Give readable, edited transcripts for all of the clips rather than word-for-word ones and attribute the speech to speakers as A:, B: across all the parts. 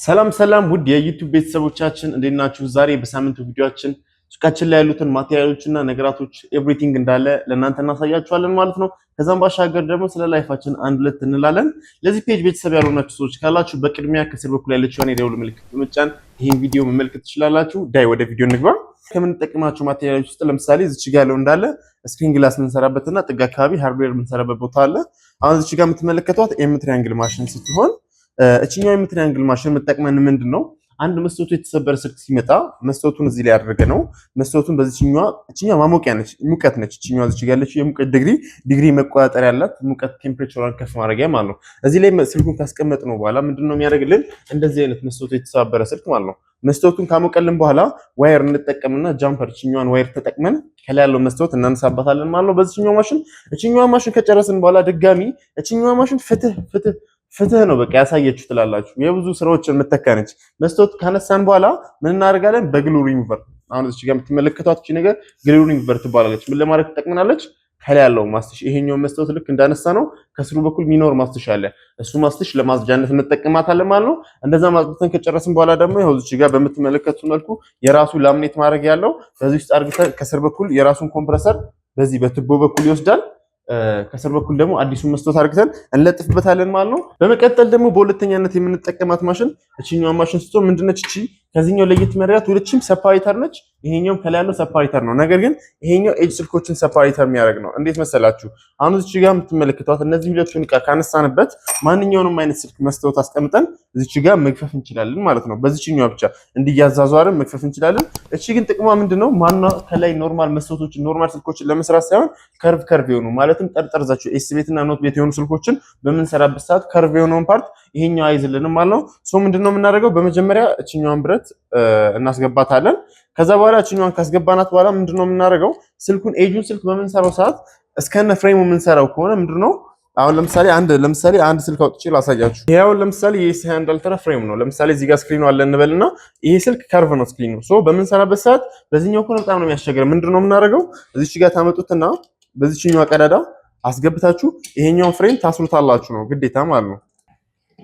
A: ሰላም ሰላም ውድ የ YouTube ቤተሰቦቻችን፣ እንዴት ናችሁ? ዛሬ በሳምንቱ ቪዲዮአችን ሱቃችን ላይ ያሉትን material ኦችና ነገራቶች everything እንዳለ ለእናንተ እናሳያችኋለን ማለት ነው። ከዛም ባሻገር ደግሞ ስለ life ኣችን አንድ ሁለት እንላለን። ለዚህ page ቤተሰብ ያልሆናችሁ ሰዎች ካላችሁ በቅድሚያ ከስር በኩል ያለችውን የደውል ምልክት በመጫን ይህን ቪዲዮ መመልከት ትችላላችሁ። ዳይ ወደ ቪዲዮ እንግባ። ከምንጠቀማቸው material ኦች ውስጥ ለምሳሌ እዚች ጋ ያለው እንዳለ screen glass የምንሰራበትና ጥግ አካባቢ hardware የምንሰራበት ቦታ አለ። አሁን እዚች ጋ የምትመለከቷት M triangle machine ስትሆን እችኛው M triangle machine የምጠቅመን ምንድን ነው? አንድ መስታወቱ የተሰበረ ስልክ ሲመጣ መስታወቱን እዚህ ላይ አድርገ ነው መስታወቱን በዚህኛዋ፣ እችኛዋ ማሞቂያ ነች፣ ሙቀት ነች። እችኛዋ እዚች ጋር ያለችው የሙቀት ዲግሪ መቆጣጠር ያላት ሙቀት temperature ሯን ከፍ ማድረጊያ ማለት ነው። እዚህ ላይ ስልኩን ካስቀመጥነው በኋላ ምንድነው የሚያደርግልን? እንደዚህ አይነት መስታወቱ የተሰባበረ ስልክ ማለት ነው። መስታወቱን ካሞቀልን በኋላ wire እንጠቀምና jumper እችኛዋን wire ተጠቅመን ከላይ ያለው መስታወት እናነሳባታለን ማለት ነው በዚህኛው ማሽን። እችኛዋ ማሽን ከጨረስን በኋላ ድጋሚ እችኛዋ ማሽን ፍትህ ፍትህ ፍትህ ነው በቃ ያሳየችሁ ትላላችሁ። የብዙ ስራዎችን የምተካነች መስታወት ካነሳን በኋላ ምን እናደርጋለን? በግሉ ሪሙቨር፣ አሁን እዚህ ጋር የምትመለከቷት እቺ ነገር ግሉ ሪሙቨር ትባላለች። ምን ለማድረግ ትጠቅመናለች? ከላይ ያለው ማስትሽ፣ ይሄኛው መስታወት ልክ እንዳነሳ ነው ከስሩ በኩል ሚኖር ማስትሽ አለ። እሱ ማስትሽ ለማጽጃነት እንጠቀማታለን ማለት ነው። እንደዛ ማጽዳትን ከጨረስን በኋላ ደግሞ ይኸው እዚህ ጋር በምትመለከቱት መልኩ የራሱ laminate ማድረግ ያለው በዚህ ውስጥ አድርገን ከስር በኩል የራሱን compressor በዚህ በትቦ በኩል ይወስዳል። ከስር በኩል ደግሞ አዲሱን መስታወት አድርገን እንለጥፍበታለን ማለት ነው። በመቀጠል ደግሞ በሁለተኛነት የምንጠቀማት ማሽን እቺኛዋ ማሽን ስትሆን ምንድነች እቺ ከዚህኛው ለየት የሚያደርጋት ሁለቱም separator ነች። ይሄኛውም ከላይ ያለው separator ነው። ነገር ግን ይሄኛው edge ስልኮችን separator የሚያደርግ ነው። እንዴት መሰላችሁ? አሁን እዚች ጋር የምትመለከቷት እነዚህ ሁለቱን ዕቃ ካነሳንበት ማንኛውንም አይነት ስልክ መስታወት አስቀምጠን እዚች ጋር መግፈፍ እንችላለን ማለት ነው። በዚችኛዋ ብቻ እንዲያዛዟርን መግፈፍ እንችላለን። እቺ ግን ጥቅሟ ምንድነው? ማና ከላይ normal መስታወቶችን normal ስልኮችን ለመስራት ሳይሆን curve curve የሆኑ፣ ማለትም ጠርጠርዛቸው S ቤት እና Note ቤት የሆኑ ስልኮችን በምንሰራበት ሰዓት curve የሆነውን part ይሄኛው አይዝልንም ማለት ነው። So ምንድነው የምናደርገው? በመጀመሪያ እችኛዋን ብረት እናስገባታለን። ከዛ በኋላ እችኛዋን ካስገባናት በኋላ ምንድነው የምናደርገው? ስልኩን edge ኡን ስልክ በምንሰራው ሰዓት እስከነ frame ኡ የምንሰራው ከሆነ ምንድነው፣ አሁን ለምሳሌ አንድ ስልክ አውጥቼ ላሳያችሁ። ይሄ አሁን ለምሳሌ የ S21 Ultra frame ነው። ለምሳሌ እዚህ ጋር screen ኑ አለ እንበልና ይሄ ስልክ curve ነው screen ኑ። So በምንሰራበት ሰዓት በዚህኛው ከሆነ በጣም ነው የሚያስቸግረው። ምንድነው የምናደርገው? እዚች ጋር ታመጡትና በዚችኛዋ ቀዳዳ አስገብታችሁ ይሄኛውን frame ታስሩታላችሁ ነው ግዴታ ማለት ነው።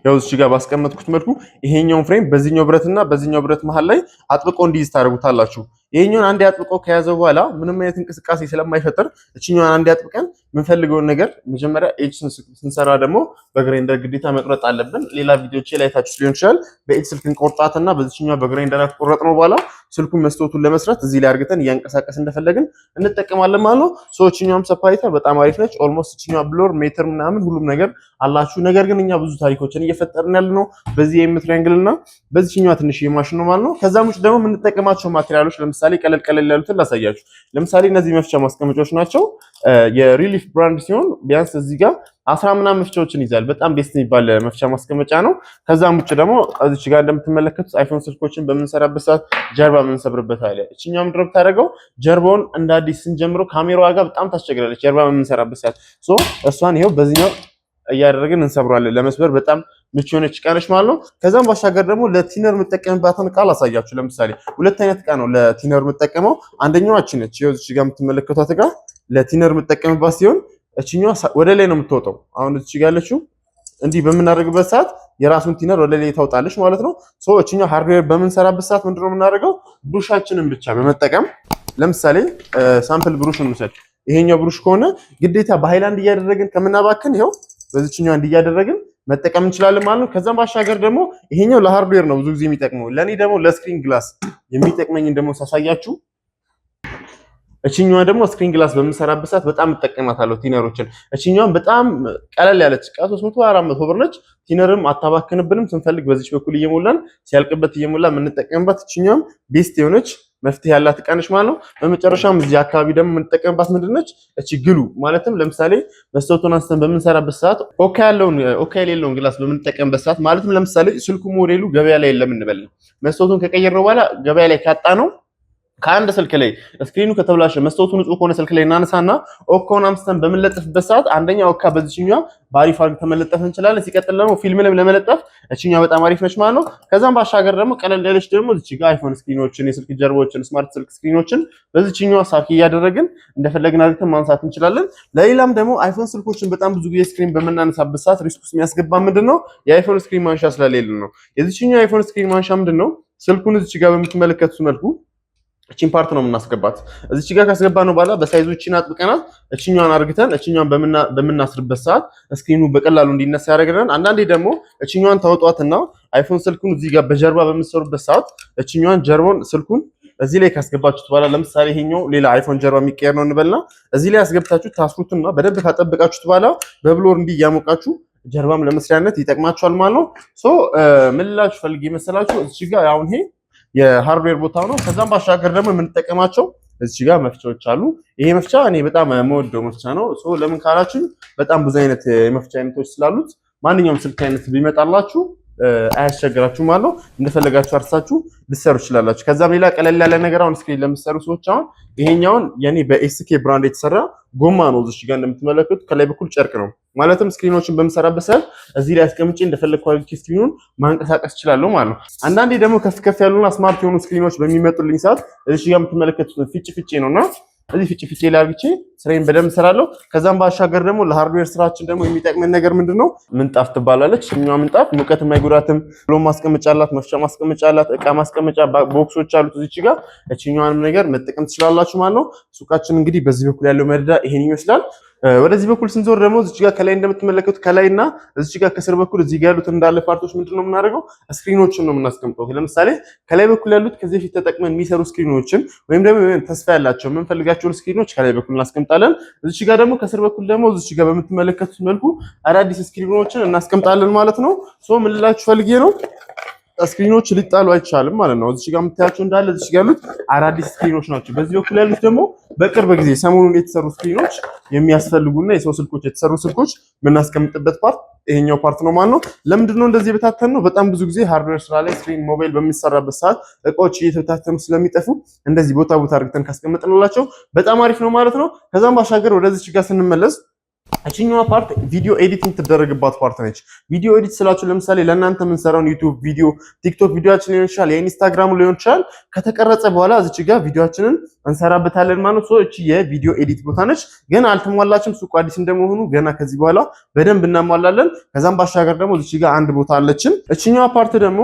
A: ያው እዚህ ጋር ባስቀመጥኩት መልኩ ይሄኛውን frame በዚህኛው ብረትና በዚህኛው ብረት መሃል ላይ አጥብቆ እንዲይዝ ታደርጉታላችሁ። ይሄኛውን አንዴ አጥብቆ ከያዘ በኋላ ምንም አይነት እንቅስቃሴ ስለማይፈጥር እችኛዋን አንዴ አጥብቀን የምንፈልገውን ነገር መጀመሪያ edge ስንሰራ ደግሞ በ grinder ግዴታ መቁረጥ አለብን። ሌላ ቪዲዮቼ ላይ አይታችሁ ሊሆን ይችላል። በ edge ስልክ እንቆርጣትና በዚችኛዋ በ grinder ከቆረጥነው በኋላ ስልኩን መስታወቱን ለመስራት እዚህ ላይ አርግተን እያንቀሳቀስ እንደፈለግን እንጠቀማለን ማለት ነው። So እችኛዋም separator በጣም አሪፍ ነች። Almost እችኛዋ blower፣ ሜትር ምናምን ሁሉም ነገር አላችሁ። ነገር ግን እኛ ብዙ ታሪኮችን እየፈጠርን ያለ ነው በዚህ የ M triangle እና በዚህኛዋ ትንሽ የማሽን ነው ማለት ነው። ከዛም ውጭ ደግሞ የምንጠቀማቸው material ኦች ለምሳሌ ቀለል ቀለል ያሉትን ላሳያችሁ። ለምሳሌ እነዚህ መፍቻ ማስቀመጫዎች ናቸው። የ Relief brand ሲሆን ቢያንስ እዚህ ጋር 10 ምናምን መፍቻዎችን ይዛል። በጣም best የሚባል መፍቻ ማስቀመጫ ነው። ከዛም ውጭ ደግሞ እዚች ጋር እንደምትመለከቱት iPhone ስልኮችን በምንሰራበት ሰዓት ጀርባ የምንሰብርበት አለ። እችኛው ምንድነው የምታደርገው? ጀርባውን እንደ አዲስ ስንጀምረው ካሜራዋ ጋር በጣም ታስቸግራለች ጀርባ በምንሰራበት ሰዓት። So እሷን ይኸው በዚህኛው እያደረግን እንሰብረዋለን። ለመስበር በጣም ምቹ የሆነች እቃ ነች ማለት ነው። ከዛም ባሻገር ደግሞ ለ thinner የምጠቀምባትን እቃ ላሳያችሁ። ለምሳሌ ሁለት አይነት እቃ ነው ለ thinner የምጠቀመው። አንደኛዋ እቺ ነች። ይኸው እዚህ ጋር የምትመለከቷት እቃ ለ thinner የምጠቀምባት ሲሆን እችኛዋ ወደ ላይ ነው የምትወጣው። አሁን እቺ ጋር ያለችው እንዲህ በምናደርግበት ሰዓት የራሱን thinner ወደ ላይ ታውጣለች ማለት ነው። So እችኛው hardware በምንሰራበት ሰዓት ምንድነው የምናደርገው? ብሩሻችንን ብቻ በመጠቀም፣ ለምሳሌ sample ብሩሽ እንውሰድ። ይሄኛው ብሩሽ ከሆነ ግዴታ በሃይላንድ እያደረግን ከምናባክን ይኸው በዚችኛው እንዲህ እያደረግን መጠቀም እንችላለን ማለት ነው። ከዛም ባሻገር ደግሞ ይሄኛው ለ hardware ነው ብዙ ጊዜ የሚጠቅመው። ለኔ ደግሞ ለ screen glass የሚጠቅመኝን ደግሞ ሳሳያችሁ እችኛዋ ደግሞ screen glass በምሰራበት ሰዓት በጣም እጠቀማታለሁ thinner ኦችን። እችኛዋን በጣም ቀለል ያለች እቃ 300 400 ብር ነች። Thinner ም አታባክንብንም። ስንፈልግ በዚች በኩል እየሞላን፣ ሲያልቅበት እየሞላን የምንጠቀምባት እችኛዋም best የሆነች መፍትሄ ያላት እቃ ነች ማለት ነው። በመጨረሻም እዚህ አካባቢ ደግሞ የምንጠቀምባት ምንድነች? እቺ glue፣ ማለትም ለምሳሌ መስታወቱን አንስተን በምንሰራበት ሰዓት ኦካ ያለውን ኦካ የሌለውን glass በምንጠቀምበት ሰዓት፣ ማለትም ለምሳሌ ስልኩ ሞዴሉ ገበያ ላይ የለም እንበል፣ መስታወቱን ከቀየርነው በኋላ ገበያ ላይ ካጣ ነው ከአንድ ስልክ ላይ screen ኑ ከተበላሸ መስታወቱ ንጹህ ከሆነ ስልክ ላይ እናነሳና ኦካውን አምስተን በምንለጥፍበት ሰዓት አንደኛ ኦካ በዚህኛዋ በአሪፍ አድርገን መለጠፍ እንችላለን። ሲቀጥል ደግሞ ፊልምንም ለመለጠፍ እችኛዋ በጣም አሪፍ ነች ማለት ነው። ከዛም ባሻገር ደግሞ ቀለል ያለች ደግሞ እዚች ጋር iPhone screen ኦችን፣ የስልክ ጀርባዎችን፣ smart ስልክ screen ኦችን በዚህኛዋ ሳኪ እያደረግን እንደፈለግን አድርገን ማንሳት እንችላለን። ለሌላም ደግሞ iPhone ስልኮችን በጣም ብዙ ጊዜ screen በምናነሳበት ሰዓት risk ውስጥ የሚያስገባ ምንድነው የ iPhone screen ማንሻ ስለሌለ ነው። የዚህኛው iPhone screen ማንሻ ምንድነው ስልኩን እዚች ጋር በምትመለከቱት መልኩ እቺን part ነው የምናስገባት። እዚች ጋር ካስገባነው በኋላ በ size ኡ እቺን አጥብቀናት እቺኛዋን አርግተን እቺኛዋን በምናስርበት ሰዓት screen ኑ በቀላሉ እንዲነሳ ያደርግልናል። አንዳንዴ ደግሞ እቺኛዋን ታወጧትና iPhone ስልኩን እዚህ ጋር በጀርባ በምትሰሩበት ሰዓት እቺኛዋን ጀርባውን ስልኩን እዚህ ላይ ካስገባችሁት በኋላ ለምሳሌ ይሄኛው ሌላ iPhone ጀርባ የሚቀየር ነው እንበልና እዚህ ላይ አስገብታችሁ ታስሩትና በደንብ ካጠበቃችሁት በኋላ በ blower እንዲህ እያሞቃችሁ ጀርባም ለመስሪያነት ይጠቅማችኋል ማለት ነው። So ምን ልላችሁ ፈልጌ መሰላችሁ እዚህ ጋር አሁን ይሄ የ hardware ቦታ ነው። ከዛም ባሻገር ደግሞ የምንጠቀማቸው እዚህ ጋር መፍቻዎች አሉ። ይሄ መፍቻ እኔ በጣም የምወደው መፍቻ ነው። So ለምን ካላችሁ በጣም ብዙ አይነት የመፍቻ አይነቶች ስላሉት ማንኛውም ስልክ አይነት ቢመጣላችሁ አያስቸግራችሁም ማለት ነው። እንደፈለጋችሁ አርሳችሁ ልትሰሩ ትችላላችሁ። ከዛም ሌላ ቀለል ያለ ነገር አሁን screen ለምትሰሩ ሰዎች አሁን ይሄኛውን የኔ በ SK brand የተሰራ ጎማ ነው። እዚህ ጋር እንደምትመለከቱት ከላይ በኩል ጨርቅ ነው። ማለትም screen ኦችን በምሰራበት ሰዓት እዚህ ላይ አስቀምጬ እንደፈለግኩ አድርጌ screen ኑን ማንቀሳቀስ እችላለሁ ማለት ነው። አንዳንዴ ደግሞ ከፍ ከፍ ያሉና smart የሆኑ screen ኦች በሚመጡልኝ ሰዓት እዚህ ጋር የምትመለከቱት ፊጭ ፊጭ ነውና እዚህ ፊጭ ፊጭ ላይ አድርጌ ስራዬን በደንብ እሰራለሁ። ከዛም ባሻገር ደግሞ ለ hardware ስራችን ደግሞ የሚጠቅመን ነገር ምንድነው? ምንጣፍ ትባላለች። እኛዋ ምንጣፍ ሙቀት የማይጎዳትም ብሎ ማስቀመጫ አላት፣ መፍቻ ማስቀመጫ አላት፣ እቃ ማስቀመጫ box ኦች አሉት እዚች ጋር። እችኛዋንም ነገር መጠቀም ትችላላችሁ ማለት ነው። ሱቃችን እንግዲህ በዚህ በኩል ያለው መደዳ ይሄን ይመስላል። ወደዚህ በኩል ስንዞር ደግሞ እዚች ጋር ከላይ እንደምትመለከቱት ከላይና እዚች ጋር ከስር በኩል እዚህ ጋር ያሉት እንዳለ part ኦች ምንድነው የምናደርገው? screen ኦችን ነው የምናስቀምጠው። ለምሳሌ ከላይ በኩል ያሉት ከዚህ በፊት ተጠቅመን የሚሰሩ screen ኦችን ወይም ደግሞ ተስፋ ያላቸው የምንፈልጋቸውን screen ኦች ከላይ በኩል እናስቀምጣለን። እዚች ጋር ደግሞ ከስር በኩል ደግሞ እዚች ጋር በምትመለከቱት መልኩ አዳዲስ screen ኦችን እናስቀምጣለን ማለት ነው። So ምን ልላችሁ ፈልጌ ነው screen ኦች ሊጣሉ አይቻልም ማለት ነው። እዚህ ጋር የምታያቸው እንዳለ እዚህ ጋር ያሉት አዳዲስ screen ኦች ናቸው። በዚህ በኩል ያሉት ደግሞ በቅርብ ጊዜ ሰሞኑን የተሰሩ screen ኦች የሚያስፈልጉና የሰው ስልኮች የተሰሩ ስልኮች የምናስቀምጥበት part ይሄኛው part ነው ማለት ነው። ለምንድን ነው እንደዚህ የበታተን ነው? በጣም ብዙ ጊዜ hardware ስራ ላይ screen ሞባይል በሚሰራበት ሰዓት እቃዎች እየተበታተኑ ስለሚጠፉ እንደዚህ ቦታ ቦታ አድርገን ካስቀመጥንላቸው በጣም አሪፍ ነው ማለት ነው። ከዛም ባሻገር ወደዚች ጋር ስንመለስ እችኛዋ part video edit የምትደረግባት part ነች። Video edit ስላችሁ ለምሳሌ ለእናንተ የምንሰራውን YouTube ቪዲዮ፣ TikTok ቪዲዮአችን ሊሆን ይችላል፣ የ Instagram ኡ ሊሆን ይችላል። ከተቀረጸ በኋላ እዚች ጋር ቪዲዮአችንን እንሰራበታለን ማለት ነው። እቺ የ video edit ቦታ ነች። ገና አልተሟላችም። ሱቁ አዲስ እንደመሆኑ ገና ከዚህ በኋላ በደንብ እናሟላለን። ከዛም ባሻገር ደግሞ እዚች ጋር አንድ ቦታ አለችን። እችኛዋ part ደግሞ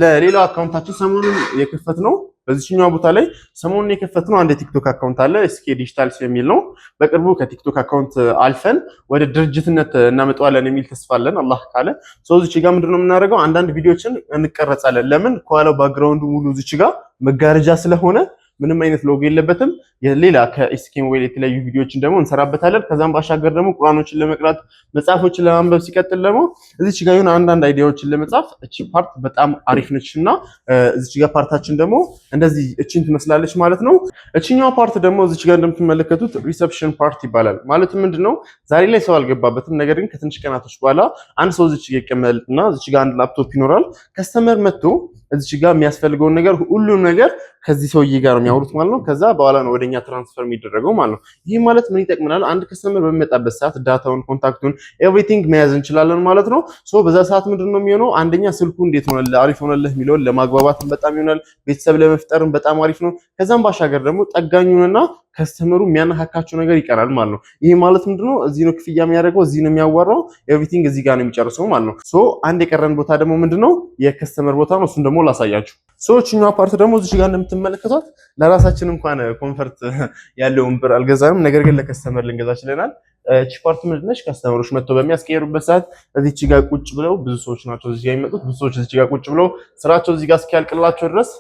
A: ለሌላው account ኣችን ሰሞኑን የከፈትነው በዚህኛው ቦታ ላይ ሰሞኑን የከፈትነው አንድ የ TikTok account አለ፣ SK Digitals የሚል ነው። በቅርቡ ከ TikTok account አልፈን ወደ ድርጅትነት እናመጣዋለን የሚል ተስፋ አለን፣ አላህ ካለ። So እዚች ጋር ምንድነው የምናደርገው? አንዳንድ ቪዲዮችን እንቀረጻለን። ለምን ከኋላው background ኡ ሙሉ እዚች ጋር መጋረጃ ስለሆነ ምንም አይነት ሎጎ የለበትም። ሌላ ከ SK ሞባይል የተለያዩ ቪዲዮዎችን ደግሞ እንሰራበታለን። ከዛም ባሻገር ደግሞ ቁርአኖችን ለመቅራት መጽሐፎችን ለማንበብ ሲቀጥል ደግሞ እዚች ጋር የሆነ አንዳንድ idea ዎችን ለመጻፍ እቺ part በጣም አሪፍ ነች እና እዚች ጋር part ኣችን ደግሞ እንደዚህ እቺን ትመስላለች ማለት ነው። እቺኛዋ part ደግሞ እዚች ጋር እንደምትመለከቱት reception part ይባላል። ማለትም ምንድነው ዛሬ ላይ ሰው አልገባበትም። ነገር ግን ከትንሽ ቀናቶች በኋላ አንድ ሰው እዚች ጋር ይቀመጥና እዚች ጋር አንድ ላፕቶፕ ይኖራል። Customer መጥቶ እዚች ጋር የሚያስፈልገውን ነገር ሁሉም ነገር ከዚህ ሰውዬ ጋር ነው የሚያወሩት ማለት ነው። ከዛ በኋላ ነው ወደኛ transfer የሚደረገው ማለት ነው። ይህ ማለት ምን ይጠቅመናል? አንድ customer በሚመጣበት ሰዓት data ውን፣ contact ኡን everything መያዝ እንችላለን ማለት ነው። So በዛ ሰዓት ምንድን ነው የሚሆነው? አንደኛ ስልኩ እንዴት ሆነልህ፣ አሪፍ ሆነልህ የሚለውን ለማግባባትም በጣም ይሆናል። ቤተሰብ ለመፍጠርም በጣም አሪፍ ነው። ከዛም ባሻገር ደግሞ ጠጋኙንና customer ኡ የሚያነካካቸው ነገር ይቀራል ማለት ነው። ይህ ማለት ምንድነው? እዚህ ነው ክፍያ የሚያደርገው፣ እዚህ ነው የሚያዋራው፣ everything እዚህ ጋር ነው የሚጨርሰው ማለት ነው። So አንድ የቀረን ቦታ ደግሞ ምንድነው? የ customer ቦታ ነው። እሱን ደግሞ ላሳያችሁ። So እችኛዋ part ደግሞ እዚህ ጋር እንደምትመለከቷት ለራሳችን እንኳን comfort ያለው ወንበር አልገዛንም፣ ነገር ግን ለ customer ልንገዛ ችለናል። እቺ part ምንድነች? Customer ኦች መጥተው በሚያስቀይሩበት ሰዓት እዚች ጋር ቁጭ ብለው፣ ብዙ ሰዎች ናቸው እዚህ ጋር የሚመጡት። ብዙ ሰዎች እዚች ጋር ቁጭ ብለው ስራቸው እዚህ ጋር እስኪያልቅላቸው ድረስ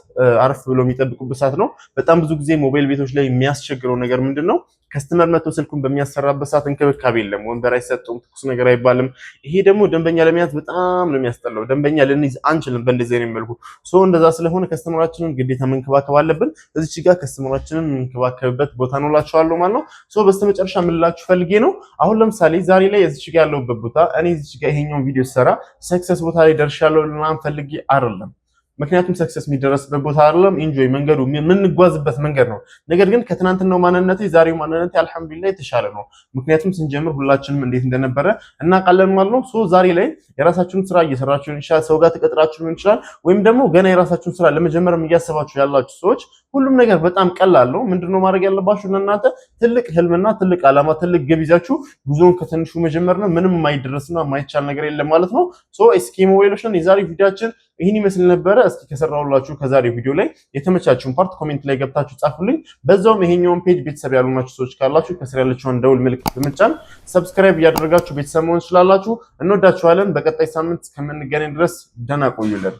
A: አረፍ ብለው የሚጠብቁበት ሰዓት ነው። በጣም ብዙ ጊዜ ሞባይል ቤቶች ላይ የሚያስቸግረው ነገር ምንድነው? Customer መጥቶ ስልኩን በሚያሰራበት ሰዓት እንክብካቤ የለም፣ ወንበር አይሰጡም፣ ትኩስ ነገር አይባልም። ይሄ ደግሞ ደንበኛ ለመያዝ በጣም ነው የሚያስጠላው። ደንበኛ ልንይዝ አንችልም በእንደዚህ አይነት መልኩ። So እንደዛ ስለሆነ customer ኣችንን ግዴታ መንከባከብ አለብን። እዚች ጋር customer ኣችንን የምንከባከብበት ቦታ ነው እላችኋለሁ ማለት ነው። So በስተመጨረሻ ምን ልላችሁ ፈልጌ ነው፣ አሁን ለምሳሌ ዛሬ ላይ እዚች ጋር ያለሁበት ቦታ እኔ እዚች ጋር ይሄኛውን ቪዲዮ ስሰራ success ቦታ ላይ ደርሻለሁ ልናም ፈልጌ አይደለም። ምክንያቱም success የሚደረስበት ቦታ አይደለም፣ enjoy መንገዱ የምንጓዝበት መንገድ ነው። ነገር ግን ከትናንትናው ማንነቴ ዛሬው ማንነቴ አልሐምዱሊላህ የተሻለ ነው። ምክንያቱም ስንጀምር ሁላችንም እንዴት እንደነበረ እናውቃለን ማለት ነው። So ዛሬ ላይ የራሳችሁን ስራ እየሰራችሁ ሊሆን ይችላል፣ ሰው ጋር ተቀጥራችሁ ሊሆን ይችላል፣ ወይም ደግሞ ገና የራሳችሁን ስራ ለመጀመርም እያሰባችሁ ያላችሁ ሰዎች ሁሉም ነገር በጣም ቀላል ነው። ምንድነው ማድረግ ያለባችሁ? እናንተ ትልቅ ህልምና ትልቅ ዓላማ ትልቅ ግብ ይዛችሁ ጉዞውን ከትንሹ መጀመር ነው። ምንም የማይደረስና የማይቻል ነገር የለም ማለት ነው። So ኤስኬ ሞባይሎች ነን። የዛሬ ቪዲዮአችን ይህን ይመስል ነበረ። እስኪ ከሰራሁላችሁ ከዛሬ ቪዲዮ ላይ የተመቻችሁን part comment ላይ ገብታችሁ ጻፉልኝ። በዛውም ይሄኛውን page ቤተሰብ ያልሆናችሁ ሰዎች ካላችሁ ከስር ያለችውን ደውል ምልክት በመጫን subscribe እያደረጋችሁ ቤተሰብ መሆን ትችላላችሁ። እንወዳችኋለን። በቀጣይ ሳምንት እስከምንገናኝ ድረስ ደህና ቆዩልን።